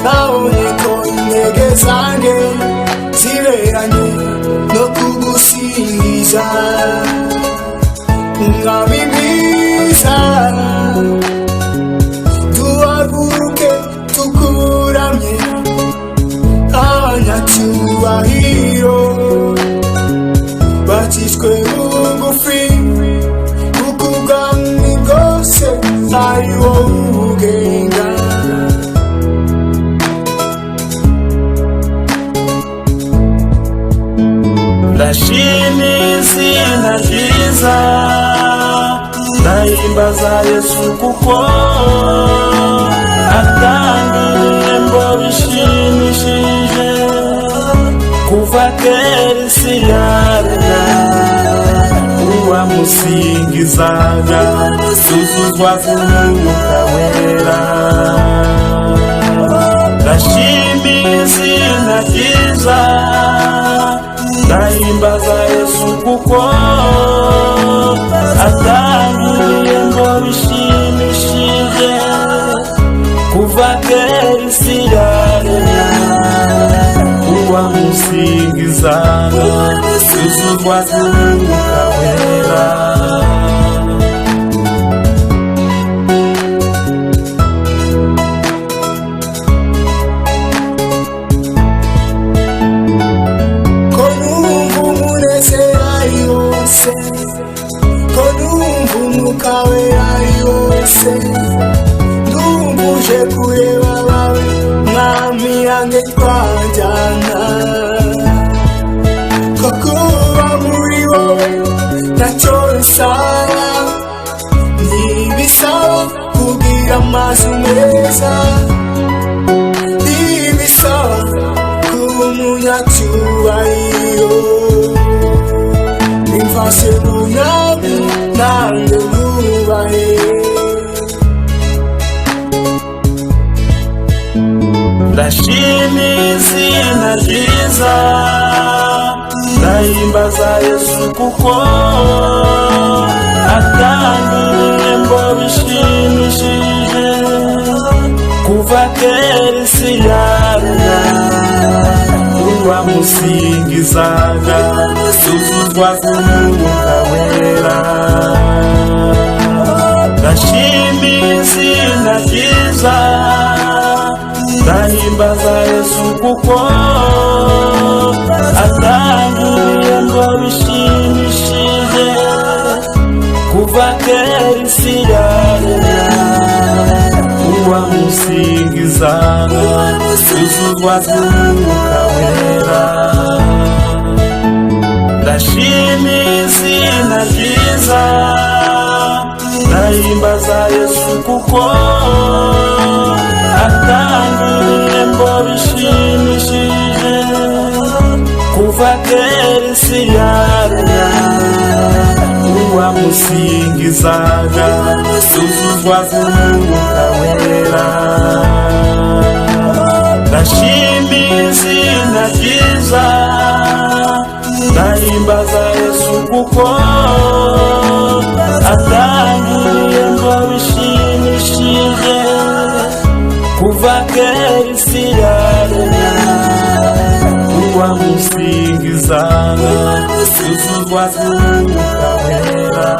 Nabonye ko intege zanjye ziberanye no kugusingiza, Umwami mwiza. Duhaguruke tukuramye, abanyacyubahiro bacishwe bugufi, kuko ubwami bwose ari wowe ubugenga. Ndashima izina ryiza, ndahimbaza Yesu kuko atanga ibihembo bishimishije. Kuva kera isi yaremwa, uwamusingizaga tuzuzwa n'Umwuka Wera. Ndashima izina ryiza, ndahimbaza Yesu kuko atanga ibihembo bishimishije. Kuva kera isi yaremwa, uwamusingizaga tuzuzwa n'Umwuka Wera. Ko numva umunezero ari wose, ko numva Umwuka Wera ari wose, ndumva uje kureba abawe, Mwami yanjye, twajyana, ko kuba muri wowe ntacyo bisaba, ntibisaba kugira amazu meza, ntibisaba kuba umunyacyubahiro. Nimfashe mu Mwami nanjye nubahe. Ndashima izina ryiza, ndahimbaza Yesu kuko atanga ibihembo bishimishije. Kuva kera isi yaremwa, uwamusingizaga tuzuzwa n'Umwuka Wera. Ndashima izina ryiza, ndahimbaza Yesu kuko atanga ibihembo bishimishije. Kuva kera isi yaremwa, uwamusingizaga tuzuzwa n'Umwuka Wera. Ndashima izina ryiza, ndahimbaza Yesu kuko atanga ibihembo bishimishije. Kuva kera isi yaremwa, uwamusingizaga tuzuzwa n'Umwuka Wera. Ndashima izina ryiza, ndahimbaza Yesu kuko atanga ibihembo bishimishije. Kuva kera isi yaremwa, uwamusingizaga tuzuzwa n'Umwuka Wera.